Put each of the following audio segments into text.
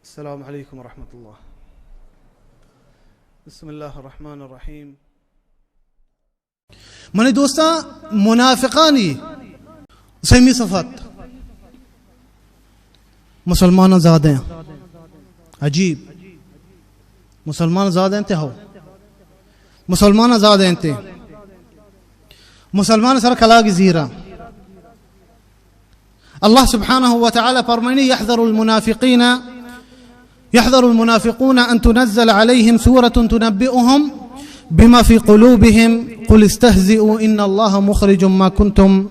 السلام علیکم ورحمۃ اللہ۔ بسم اللہ الرحمن الرحیم۔ منی دوستاں، منافقانی سیمی صفت، مسلمان زیادہ ہیں۔ عجیب، مسلمان زیادہ ہیں تے ہو، مسلمان زیادہ ہیں تے مسلمان سر کلاگ زیرا۔ اللہ سبحانہ و تعالی فرمائنی، يحذر المنافقين، يحذر المنافقون أن تنزل عليهم سورة تنبئهم بما في قلوبهم قل استهزئوا إن الله مخرج ما كنتم،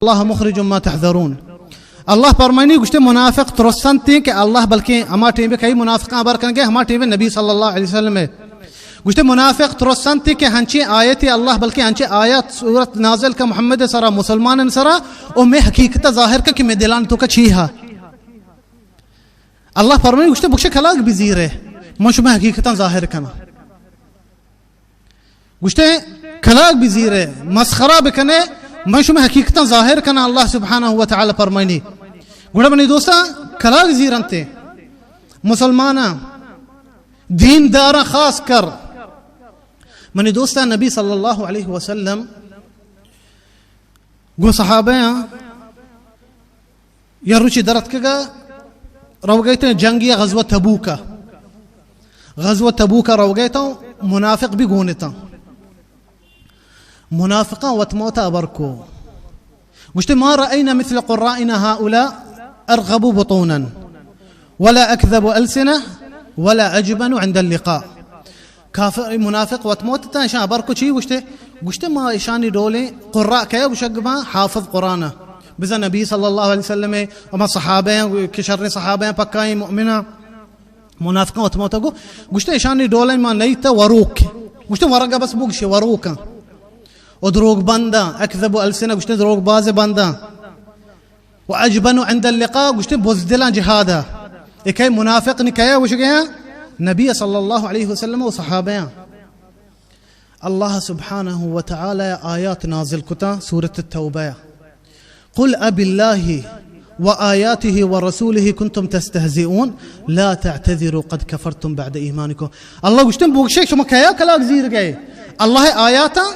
الله مخرج ما تحذرون۔ اللہ فرمائنی، گوشتے منافق ترسنت کہ اللہ، بلکہ ہما ٹیم کئی منافقاں خبر کنگے، ہما ٹیم نبی صلی اللہ علیہ وسلم ہے۔ گوشتے منافق ترسنت کہ ہنچیں آیت اللہ، بلکہ ہنچیں آیت سورت نازل کا محمد سرا، مسلمان سرا، او میں حقیقت ظاہر کا کہ میں دلان تو کا چی ہا۔ اللہ فرمائے، گوشتے بخش کلاگ بزیرے، من شما حقیقت ظاہر کنا۔ گوشتے کلاگ بزیرے، مسخرہ بکنے، من شما حقیقت ظاہر کنا، اللہ سبحانہ و تعالی فرمائنی۔ گوڑا منی دوستاں، کلاگ زیرنتے مسلماناں، دینداراں خاص کر۔ منی دوستاں، نبی صلی اللہ علیہ وسلم گو صحابہ یا روچی درتکگا، روگئے تے جنگی غزوہ تبوکا، غزوہ تبوکا روگئے تو منافق بھی گونتا۔ منافقاں وت موتا ابر کو۔ گوشتے، ما رأينا مثل قرائنا هؤلاء أرغب بطونا ولا أكذب ألسنة ولا أجبن عند اللقاء۔ کافر، منافق وت موت تا، اشان ابر کو چی گوشتے؟ گوشتے، ما اشانی ڈولیں قراء کیا گوشگ باں؟ حافظ قرآن، بزاں نبی صلی اللہ علیہ وسلم، اما صحابہ ہیں کہ شر صحابہ ہیں، پکائیں مؤمناں۔ منافقاں وت موتا گو، گوشتے، اشانی ڈولیں ما نہیں تا وروک۔ گوشتے، ورگا بس بگشے وروکاں۔ او دروگ بنداں، اکذب السنہ، گوشتے دروگ باز بنداں۔ و اجبن عند اللقاء، گوشتے بزدلاں جہادا۔ اے کئے منافق نی کئے گوشگیاں؟ نبی صلی اللہ علیہ وسلم و صحابیاں۔ اللہ سبحانہ و تعالی آیات نازل کتا سورۃ التوبہ۔ قل اب اللہ و آیاتہ و رسولہ کنتم تستہزئون لا تعتذروا قد کفرتم بعد ایمانکم۔ اللہ گوشتے بگشے شما کیا کلاگ زیر گئے؟ اللہ آیاتاں،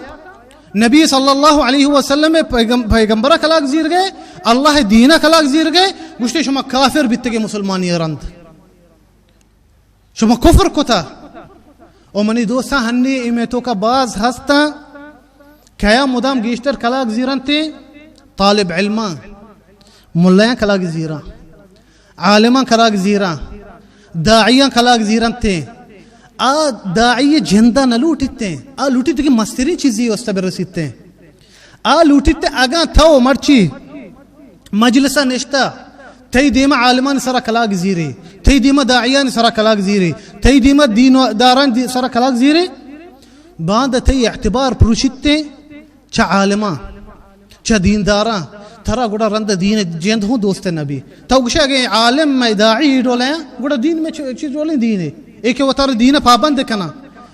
نبی صلی اللہ علیہ وسلم پیغم-، پیغمبرہ کلاگ زیر گئے، اللہ دینہ کلاگ زیر گئے، گوشتے شما کافر بیتگے مسلمانی رند۔ شما کفر کتا۔ او منی دوستاں، ہنی ایمے توکا باز ہستاں، کیا مدام گیشتر کلاگ زیرنتے؟ طالب علماں، ملایاں کلاگ زیراں، عالماں کلاگ زیراں، داعیاں کلاگ زیرنتے۔ آ داعی جندا نہ لوٹیتے، آ لوٹیتے کہ مسترین چیزی واسطہ برسیتے۔ آ لوٹیت اگاں تو مرچی مجلس ء نشتہ، تئی دیما عالمان سرا کلاگ زیری، تئی دیما داعیان سرا کلاگ زیری، تئی دیما دین داران دی-، سرا کلاگ زیری، باند تئی اعتبار پروشیت چہ عالمان، چہ دینداران، ترا گڑا رند دین جند ہوں دوست نبی۔ تو گوشے اگے عالم میں داعی ای ڈولیں، گڑا دین میں چ-، چی ڈولیں دینے؟ اے کہ وتارا دین پابند کنا،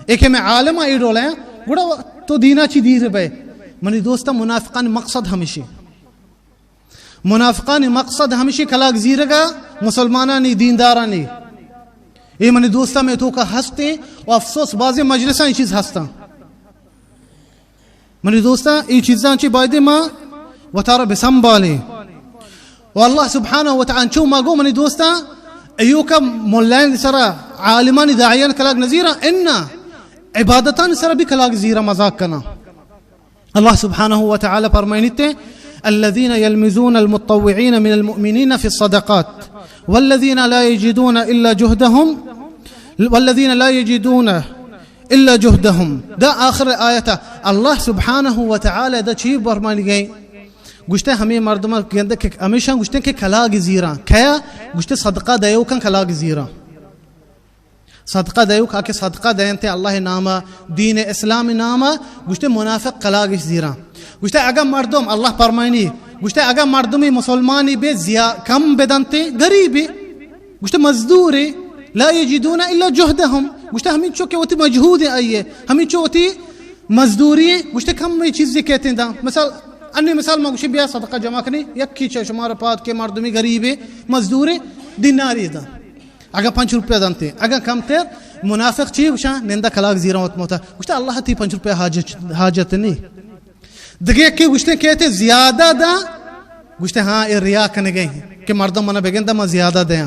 اے کہ میں عالم ای ڈولیں، گڑا تو دینا چی دیر بے؟ منی دوستاں، منافقان مقصد ہمشی۔ منافقانی مقصد ہمشی کلاگ زیرگا مسلمانانی، دیندارانی۔ اے منی دوستاں، میں توکا ہستے و افسوس بازیں مجلساں اے چیز ہستاں۔ منی دوستاں، اے چیزاں چی بایدے ما وتارا بسنبالیں۔ و اللہ سبحانہ و تعالی انچو ما گو منی دوستاں، ایوکا ملائن سرا، عالمانی، داعیان کلاگ نزیرا، انا عبادتان سرا بھی کلاگ زیرا، مذاق کنا۔ اللہ سبحانہ و تعالی فرمائنیتے، الذين يلمزون المطوعين من المؤمنين في الصدقات والذين لا يجدون إلا جهدهم، والذين لا يجدون إلا جهدهم۔ دا آخر آیتا اللہ سبحانہ و تعالی دا چی فرمانی گئے؟ گوشتے ہمیں مردم گندے کہ ہمیشہ گوشتے کہ کلاگ زیران۔ کیا؟ گوشتے صدقہ دیوکاں کلاگ زیران۔ صدقہ دیوک آ کہ صدقہ دینتے اللہ ناما، دین اسلام ناما، گوشتے منافق کلاگش زیران۔ گوشتے اگا مردم، اللہ فرمائنی، گوشتے اگا مردمی مسلمانی بے زیا-، کم بدنتے، غریبی، گوشتے مزدوری، لا یجدون الا جہدہم، گوشتے ہمینچو کہ وتی مجہود آئیے، ہمینچو وتی مزدوری، گوشتے کم میں چیزی کہتے ہیں دا۔ مثال، انی مثال ما گوشی بیا صدقہ جمع کنی، یکی چہ شمار پاد کے مردمی غریبی، مزدوری، دیناری دا۔ اگاں پنچ روپیہ دنتے، اگاں کمتر، منافق چی گوشاں؟ نندا کلاگ زیراں وت موتا۔ گوشتے، اللہ تی پنچ روپیہ حاجت، حاجت نی۔ دگہ یکے گوشتے کہ تے زیادہ دا، گوشتے، ہاں، اے ریا کنگے کہ مردم منا بگندہ، من زیادہ دیاں۔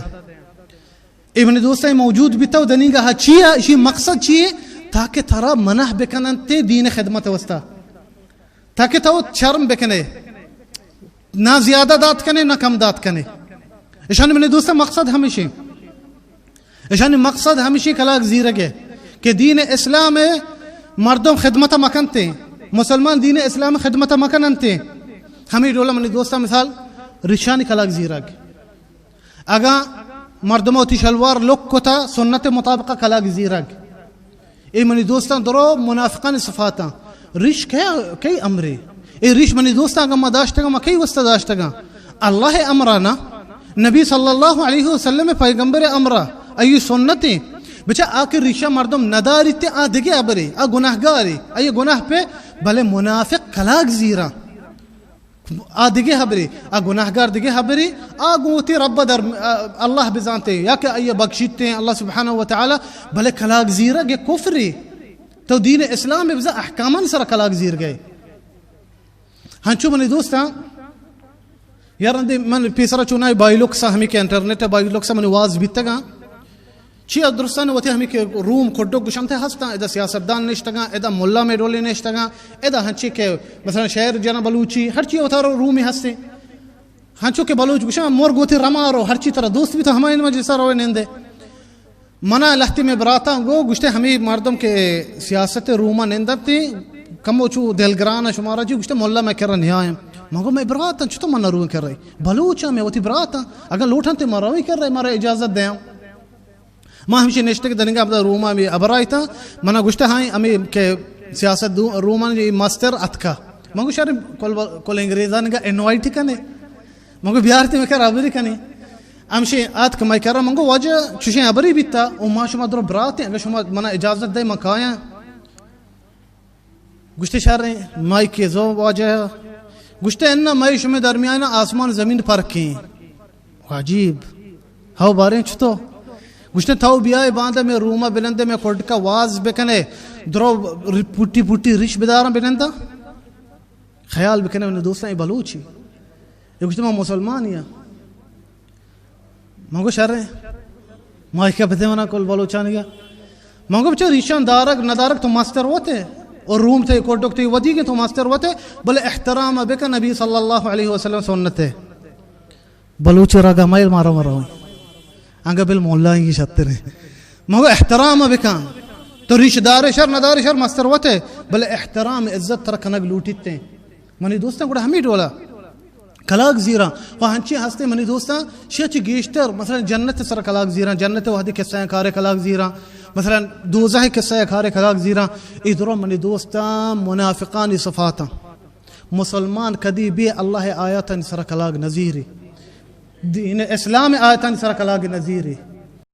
اے منی دوستاں، اے موجود بیتا و دنیگا ہا چی ہے، اشی مقصد چی ہے؟ تاکہ ترا منع بکننتے دین خدمت واسطہ، تاکہ تو شرم بکنے، نہ زیادہ دات کنے، نہ کم دات کنے۔ اشانی منی دوستاں مقصد ہمیشی، اشانی مقصد ہمیشی کلاگ زیرگے کہ دین اسلام مردم خدمت مکنتے، مسلمان دین اسلام خدمت مکننتے۔ ہمیں ڈولا منی دوستاں مثال ریشانی کلاگ زیرگ۔ اگاں مردم وتی شلوار لک کتا، سنت مطابق کلاگ زیرگ۔ اے منی دوستاں درو منافقانی صفاتاں۔ ریش کئے، کئی امرے؟ اے ریش منی دوستاں اگاں ما داشتگاں، ما کئی واسطہ داشتگاں؟ اللہ امرانا، نبی صلی اللہ علیہ وسلم پیغمبر امرا، ای سنتے۔ بچا آ کہ ریشا مردم نداریتے، آ دگہ ابرے، آ گناہگارے، ای گناہ پہ، بلے منافق کلاگ زیراں۔ آ دگہ ہبرے، آ گناہگار دگہ ہبرے، آ گوں وتی رب در، آ، اللہ بزانتے، یا کہ آئی بخشیتے اللہ سبحانہ و تعالی، بلے کلاگ زیرگ کفرے۔ تو دین اسلام بزاں احکامان سر کلاگ زیرگے۔ ہنچو منی دوستاں، یار رندے من پیسرا چونائی بائیلوکسا، ہمیں کہ انٹرنیٹ بائیلوکسا منی واز بیتگاں۔ چیا درستان وتی ہمیں کہ روم کڈک گشنتے ہستاں، ادا سیاستدان نشتگاں، ادا ملا میڈولی نشتگاں، ادا ہنچی کہ مثلاً شعر جنا بلوچی، ہر چی وتارا رومی ہستے۔ ہنچو کہ بلوچ گشاں، مرگ وتی رما رو، ہر چی ترا دوست بیتا ہمائیں مجلسا روے نندے۔ منا لہتی میں براتاں گو گشتے، ہمیں مردم کہ سیاست روما نندتے، کمو چو دلگران شمارا جی، گشتے ملا میں کرا نیائیں۔ مگو میں براتاں، چطور منا رویں کر رہی؟ بلوچاں میں وتی براتاں، اگر لوٹاں تے ما رویں کر رہے، مارا اجازت دیاں۔ ما ہمشی نشتگ دنگا ہمدا روما ہمے ہبر آیتاں، منا گوشتہ ہائیں ہمے کہ سیاست دو-، رومان اے مستر اتکا۔ من گوشت، ارے کل، کل انگریزان گا انوائٹ کنے۔ من گو بیارتے میں کر ہبری کنے۔ ہمشی آتک مئے کرا، من گو واجہ چوشیں ہبری بیتا، او ما شما درو براتیں، اگر شما منا اجازت دے من کایاں۔ گوشتے، شریں، مائی کہ زو واجہ۔ گوشتے، انا مائی شمے درمیان آسمان زمین پرکیں۔ عجیب۔ ہو باریں چتو؟ گوشتے، تو بیائے باندا میں روما بنندے، میں کڈکا واز بکنے، درو ر-، پوٹی پوٹی ریش بداراں بنندا۔ خیال بکنے، انہیں دوستاں، اے بلوچی۔ اے گوشتے، ما مسلمانی ہاں۔ من گو، شریں۔ مائکا بدے منا کل بلوچانی گا۔ من گو، بچار ریشان دارگ ندارگ تو مستر وتے، اور روم تے کوڈک تے ودی کے تو مستر وتے، بلے احترام بکن نبی صلی اللہ علیہ وسلم سنتے۔ بلوچ رگا مائل مارا مرا ہوئی۔ انگا بل مولا ہی شتر ہے۔ من گو، احترام بکن۔ تو ریش دار شر ندار شر مستر وتے، بلے احترام عزت تر کنگ لوٹیتے۔ منی دوستاں گڑا ہمیں ڈولا کلاگ زیراں۔ و ہنچیں ہستیں منی دوستاں، شی چہ گیشتر، مثلاً جنت سر کلاگ زیراں، جنت وہدی قصہ کارے کلاگ زیراں، مثلاً دوزہ قصہ کارے کلاگ زیراں۔ اے درو منی دوستاں منافقانی صفاتاں۔ مسلمان کدی بے اللہ آیاتانی سر کلاگ نزیری۔ دین اسلام آیاتانی سر کلاگ نزیری۔